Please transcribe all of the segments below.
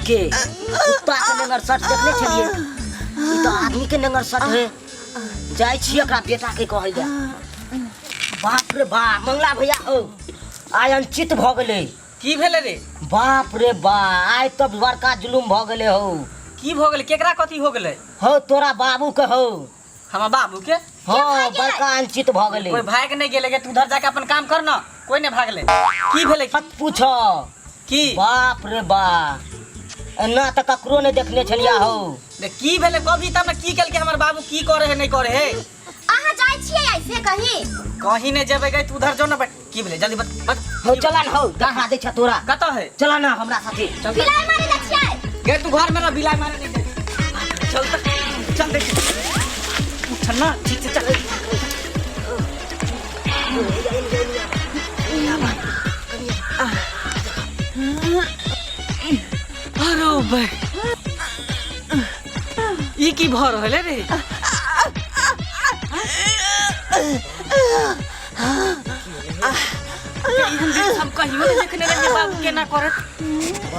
के कुत्ता के नेंगर सट देखने छलिए, ई तो आदमी के नेंगर सट है। जाइ छी एकरा बेटा के कहल जा। बाप रे बाप, मंगला भैया हो, आइ अनचित भऽ गेलै। की भेलै रे? बाप रे बा, आइ तऽ बड़का जुलुम भऽ गेलै हौ। की भऽ गेलै? केकरा कथी हो गेलै? हौ, तोरा बाबू के हौ। हमर बाबू के? हँ, बड़का अनचित भऽ गेलै। कोई भाग नहीं गेलै गे, तू उधर जाके अपन काम कर ना, कोई नहीं भागलै। की भेलै? मत पूछ। की? बाप रे बा, एना तऽ ककरो नहि देखने छलिया हौ। रे, की भेलै कभी तब ने, की केलकै हमर बाबू? की करे है, नहीं करे है? अहाँ जाइ छियै ऐसे कहीं? कहीं नहीं जेबै गे, तू उधर जो ना बैठ। की भेलै? जल्दी बत बत। हौ चला न हौ, डरा दै छ तोरा। कतऽ है? चला ना हमरा साथे। चल। बिलाइ मारे जाइ छियै? गे, तू घर में रह, बिलाइ मारे नहीं जाए। चल त चल, देख उठ ना, ठीक से चल। अरे बे, ई की भऽ रहल है रे? एहन दृश्य हम कहियो नहीं देखने रहियै बाबू केना करत।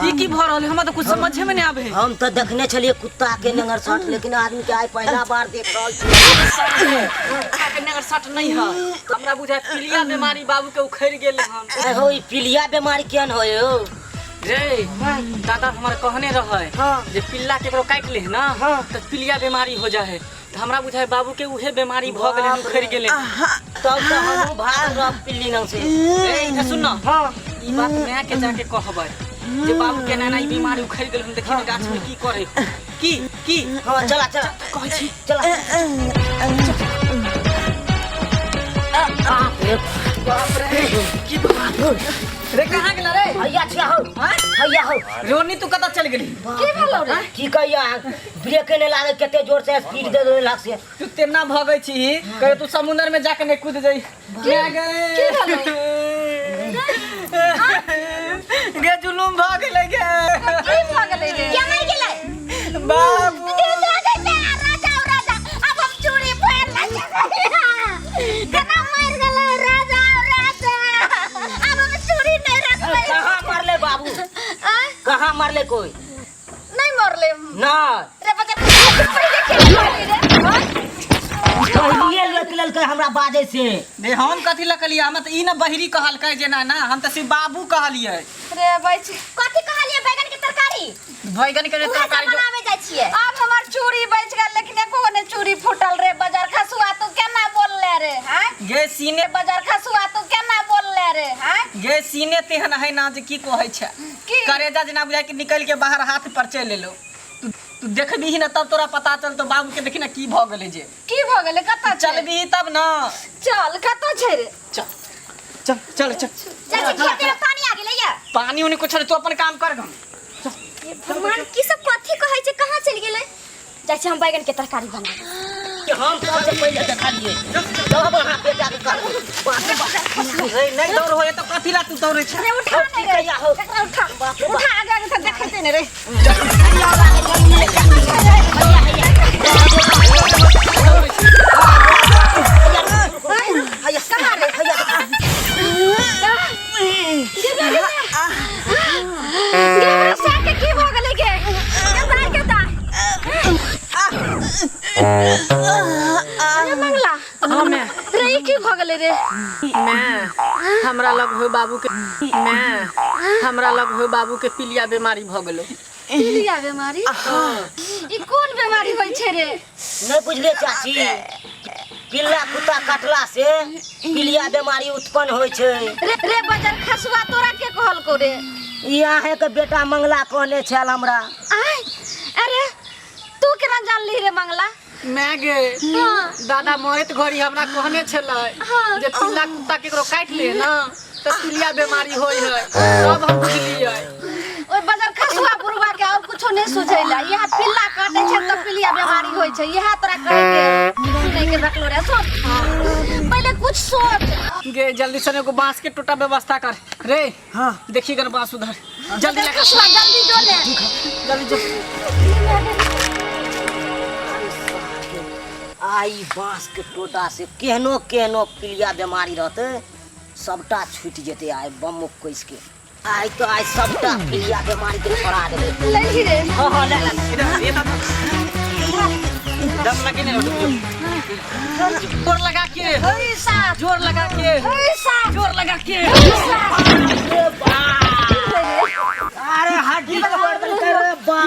ई की भऽ रहल है? हमरा तऽ कुछ समझे में नहीं आबे है। हम तऽ देखने छलियै कुत्ता के नेंगर सट, लेकिन आदमी के आइ पहिला बार देख रहल छी। कुत्ता के नेंगर सट नहीं है, हमरा बुझाय पीलिया बीमारी बाबू के उखड़ि गेलै हन। आइ हौ, ई पीलिया बीमारी केहन होय हौ? रे दादा हमर कहने रहे जे पिल्ला केकरो काटि ले ना तऽ पीलिया बीमारी हो जाए है, तऽ हमरा बुझाय बाबू के उहे बीमारी भऽ गेलै हन, उखड़ि गेलै। तब तऽ हमहूँ भाग रहब पिल्ली नंग से। ए, इधर सुन ना, ई बात माय के जाके कहबै जे बाबू के नाना ई बीमारी उखड़ि गेल हन, देखी ने गाछ में की करे हो। की की? हाँ, चला चला। कहै छी। चला। बाप रे बाप रे, की बाप रे, कहाँ गेला रे? हैया छिया हौ, हैया हौ। रोनी, तू कतऽ चलि गेली? की भेलौ रे? की कहिया, ब्रेक नहि लागे, कते जोर से स्पीड दे देलक से। तू तेना भगै छी, कहियो तू समुद्र में जाके नहीं कूद जाई। की भेलौ? गे, जुलुम भऽ गेलै गे। की भऽ गेलै रे? के मरि गेलै? बाबू। राजा ओ राजा, अब हम चूड़ी पहिर लै छियै। केना मरि गेलै? राजा ओ राजा, अब हम चूड़ी नहि रखबै। कहाँ मरले बाबू? आँय? कहाँ मरले? कोई नहीं मरले? नहीं। रे बच्चा, पहिले के मरली रे? आँय? पहलिए रोक लेलकै हमरा बाजै से। रे, हम कथी लऽ कहलियै? हम तऽ ई ने बहिरी कहलकै जेना ना, हम तऽ सिर्फ बाबू कहलियै। रे बच्ची, कथी कहलियै? बैगन के तरकारी, बैगन के उहे सब तरकारी जो बनावे जाइ छियै। आब हमर चूड़ी बचि गेल, लेकिन एको गो ने चूड़ी फूटल। रे बजर खसुआ, तू केना बोलले रे? हैं गे सीने बजर खसुआ, तू केना बोलले रे? हैं गे, सीने तेहन है ना जे की कहै छै। की? करेजा जेना बुझाय कि निकलि के बाहर हाथ पर चलि एलो। तू तू देखबिही ने तब तोरा पता चलतो। बाबू के देखी ने, की भऽ गेलै जे। की भऽ गेलै? कतऽ छै? चलबिही तब ना। चल, कतऽ छै रे? चल चल चल चल। चाची, खेत में पानी आ गेलै या? पानी उनी कुछ नहीं, तू अपन काम कर गम। हे भगवान, की सब कथी कहै छै? कहाँ चलि गेलै? जाइ छी हम बैगन के तरकारी बनाबै। हम सबसे पहिले देखलिए तब अहाँ बेटा के कहबै। बाप रे बाप। रे, नहीं दौड़ होए तो कथी ला तू दौड़े छै? रे उठा की ने रे। कहिया हो? एकरा उठा, उठा। आगे आगे तऽ देखैते ने रे। हैया कहाँ रे? हैया। गे हमरा साग के की भऽ गेलै गे? गे दाइ, गे दाइ। अरे मंगला। हाँ मैं। रे, ई की भऽ गेलै रे? मैं, हमरा लग हो बाबू के, मैं, हमरा लग हो बाबू के पीलिया बीमारी भऽ गेलो। पीलिया बीमारी? ई कोन बीमारी होइ छै रे? नहीं बुझलिए चाची, पिल्ला कुत्ता काटला से पीलिया बीमारी उत्पन्न होइ छै। रे रे बजर खसुआ, तोरा के कहलको रे? ई अहें के बेटा मंगला कहने छल हमरा। आय, अरे तू केना जानली रे मंगला? मैं गे, दादा मरैत घड़ी हमरा कहने छलै जे पिल्ला कुत्ता केकरो काटि ले ना तऽ पीलिया बीमारी होइ है, तब हम बुझलियै। ओइ बजर खसुआ बुढ़वा के और कुछो नहीं सुझैला, इएह पिल्ला काटे छै तऽ पीलिया बीमारी होइ छै, इएह तोरा कहे के सुनै के रखलो रे। सोच, पहिले कुछ सोच। गे, जल्दी से एगो बांस के टोटा व्यवस्था कर रे। हाँ, देखी गन बांस उधर, जल्दी बजर लगा। खसुआ, जल्दी जो ने। जल्दी जो। आई बांस के टोटा से केहनो केहनो पीलिया बीमारी रहते, सबटा छूटि जेतै। आइ बम कसि के। आइ तो आइ सबटा पिलिया बीमारी के छोड़ा देबै। ले ली रे। हाँ हाँ, ले ले। इधर ये तो दम लगे नहीं, जोर लगा के, जोर लगा के, जोर लगा के। अरे हड्डी तोड़ देलकै रे बा।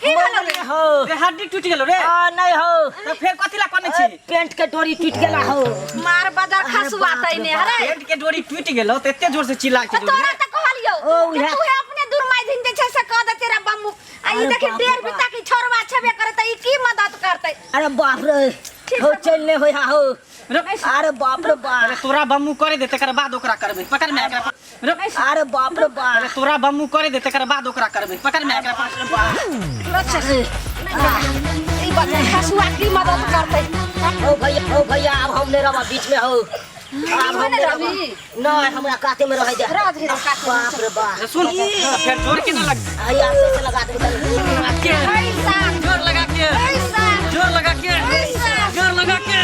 की भेलो रे? हो। रे, हड्डी टूट गेलो रे? आ, नहीं हो। तो फेर कथी ला कने छी? पेंट के डोरी टूट गेला हो। मार बदर खसुआ तैने अरे। पेंट के डोरी टूट गेलो त एते जोर से चिल्ला के? तोरा त कहलियो ओ, कि उहे। तू अपने दूर माई दिन जे छै से कह दे तेरा बम्बू आ ई अरे देखी बाप रे डेढ़ बाप। बिता की छोरवा छेबे करे त ई की मदद करतै? अरे बाप रे, हो चल नहीं होया हो। अरे बाप रे बाप। अरे तोरा बम्मू करे दे, तकर बाद ओकरा करबे। पकड़ में एकरा, रुक। अरे बाप रे बाप। अरे तोरा बम्मू करे दे, तकर बाद ओकरा करबे। पकड़ में एकरा। ई बदर खसुआ की मदद करतै? ओ भैया, ओ भैया, अब हम नहीं रहबा बीच में हो। अब हम नहीं रहबा। नहीं, हमरा काते में रह जा। रह दे, काते में। बाप रे बाप। सुन, फेर जोर के ना लग। आया से लगा दे तनी। के पैसा जोर लगा के, पैसा जोर लगा के, जोर लगा के।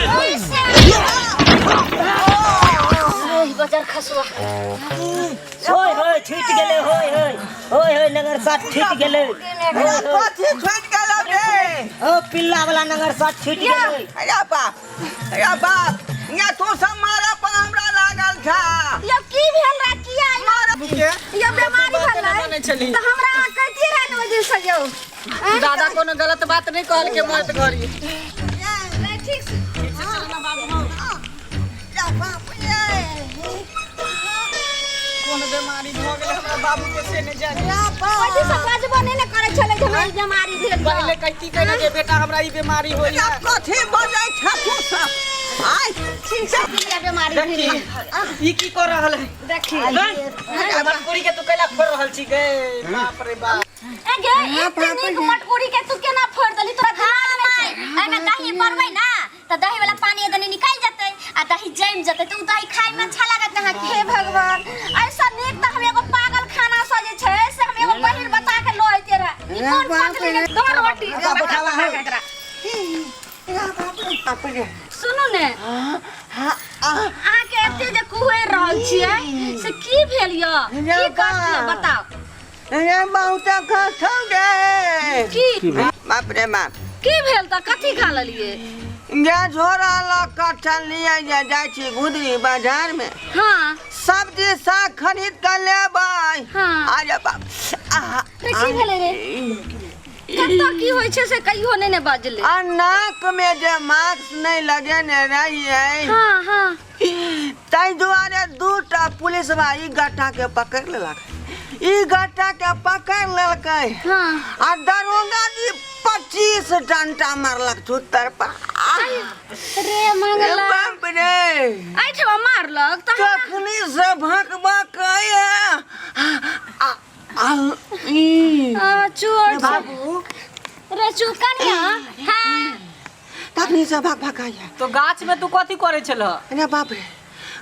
ओइ बजर खसुआ। होय होय, छूट गेले। होय होय होय होय, नगर साथ छूट गेले। अरे कथी छुटि गेलौ रे? ओ पिल्ला वाला नगर साथ छूट गेले। अरे बाप, अरे बाप, या तू सब मारा पर हमरा लागल छा। यो की भेल रे? किया के यो बीमारी बात भेलै? नहि छली। त हमरा अहाँ कहितियै रहे ने ओहि दिन से यौ। दादा कोनो गलत बात नहीं कहल के मरत घड़ी। नहीं, ठीक से। अरे बाप रे। कोन बीमारी भ गेलै हमरा बाबू के से नहीं जाने। ओहि दिन से बजबो नहि ने करै छलै जे हमरा ई बीमारी भेल। पहले कहती कहने जे बेटा हमरा ई बीमारी होई है। कथी बजै छा तू सब? आय। ठीक से पिलिया बीमारी देखी भेल। ई की कर रहल है? देखी। मटकुरी के तू कैला फोड़ रहल छी गे? बाप रे बाप। ए गे, एते नीक मटकुरी के तू केना फोड़ देली? तोरा दिमाग में छै? एमे दही पड़बै ना त दही वाला पानी एदने निकल जेतै आ दही जमि जेतै, त उ दही खाय में अच्छा लागत अहाँ के। हे भगवान, ऐसा नीक त हम एगो पागल खाना से जे छै से हम एगो बहिर बता के लइते रहे। ई कोन पगली ने दो रोटी बैठावा है। एकरा। बाप रे। सुनू ने, अहाँ के एते जे कुहरि रहल छियै से की भेल य? की कष्ट य, बताउ। अरे बहुत कष्ट गे। की? बाप रे बाप। की भेल त? कथी खा लेलियै? जे झोरा लऽ कऽ चललियै जे जाइ छी गुदरी बाजार में, सब्जी साग खरीद कऽ लेबै। अरे बाप, आहा। रे, की भेलै रे? कतऽ की होइ छै से कहियो नहि ने बजलै। आ नाक में जे मास्क नहि लगेने रहियै, हाँ हाँ ताहि दुआरे दूटा पुलिसवा ई गट्टा के पकड़ि लेलक, ई गट्टा के पकड़ि लेलकै। आ दरोगा जी 25 डंटा मारलक छुत्तर पर। रे मंगला। बाप रे। एहिठमा मारलक त हमरा? तखनी से भक भक ई। आ, चोट बाबू रे चुप कनिया। हाँ। तखनी से भक भक आइए। तो गाछ में तू कथी करे छल? अरे बाप रे,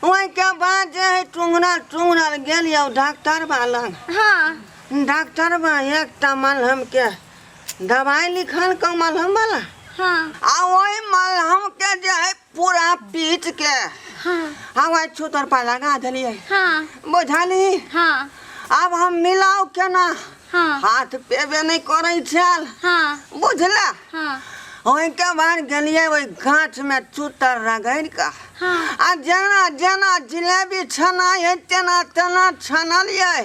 वही के बाद जे है टुंगनल टुंगनल गेलियो डॉक्टर बा लग। डॉक्टर बा एकटा मलहम के दवाई लिखल क मलहम वाला। आ वही मलहम के जे है पूरा पीट के आ वही छूतर पर लगा देलियै। बुझली? आब हम मिलाउ केना? हाथ पेबे नहीं करै छल। बुझला? ओहिके बाद गेलियै ओहि गाछ में चूतर रगड़ि कऽ आ जेना जेना जिलेबी छनाइ है तेना तेना छनलियै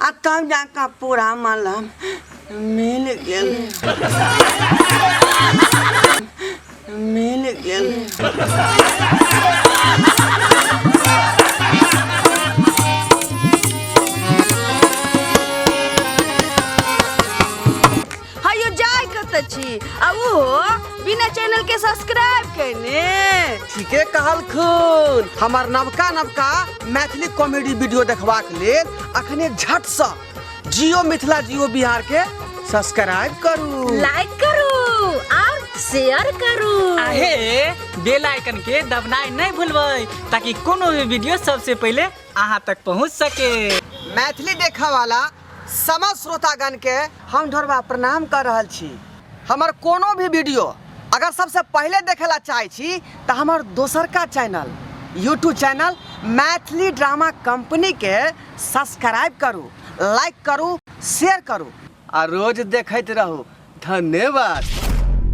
आ तब जाकऽ पूरा मलहम मिल गेल, मिल गेल। हयो जाय कतऽ छी आ ओहो बिना चैनल के सब्सक्राइब केने? ठीके कहलखुन। हमर नवका नवका मैथिली कॉमेडी वीडियो देखबाक लेल अखने झटसँ जियो मिथिला जियो बिहार के सब्सक्राइब करू, लाइक करू और शेयर करू। आहे बेल आइकन के दबनाइ नहीं भूलबै ताकि कोनो भी वीडियो सबसे पहले अहाँ तक पहुँच सके। मैथिली देखऽ वाला समस्त श्रोतागण के हम ढोरबा प्रणाम कर रहल छी। हमर कोनो भी वीडियो अगर सबसे पहले देखे ला चाहै छी तऽ हमर दोसरका channel YouTube channel Maithili drama company के सब्सक्राइब करू, लाइक करू, शेयर करू आ रोज देखैत रहू। धन्यवाद।